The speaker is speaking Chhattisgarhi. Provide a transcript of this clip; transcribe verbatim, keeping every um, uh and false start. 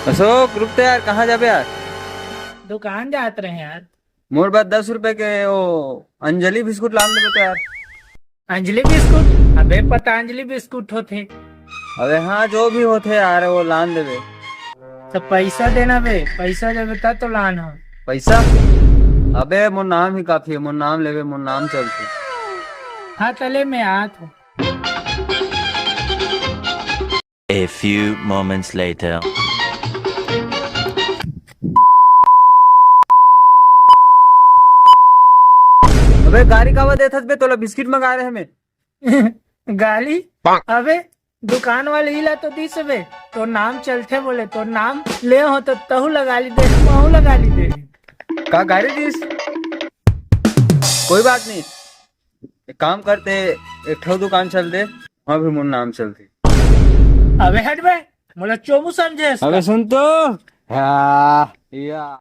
अशोक, रुक तो यार, कहाँ जाबे यार? दुकान जात रहे यार। मोर बर दस रुपए के वो अंजलि बिस्कुट लान देबे तो यार। अंजलि बिस्कुट? अबे, पतंजलि बिस्कुट होथे। अबे हाँ, जो भी होथे यार, वो लान देबे। तो पैसा देना बे, पैसा देबे तब तो लान हो। पैसा? अबे, मोर नाम ही काफी है, मोर नाम लेबे, मोर नाम चलथे। हाँ, तले मैं आत हूँ। A few moments later. अबे, गारी काबर देथस बे? तोला बिस्किट मंगा रहे मैं। गाली? अबे, दुकान वाले ही ला तो दिस बे। तो नाम चलथे बोले, तो नाम ले हो तो तहू लगा ली दे, महू लगा ली दे। का गारी दिस? कोई बात नहीं, एक काम करते, एक ठो दुकान चल दे, वहाँ भी मोर नाम चलथे। अबे हट बे, मोला चोमू समझे? अबे सुन तो। हाँ, या।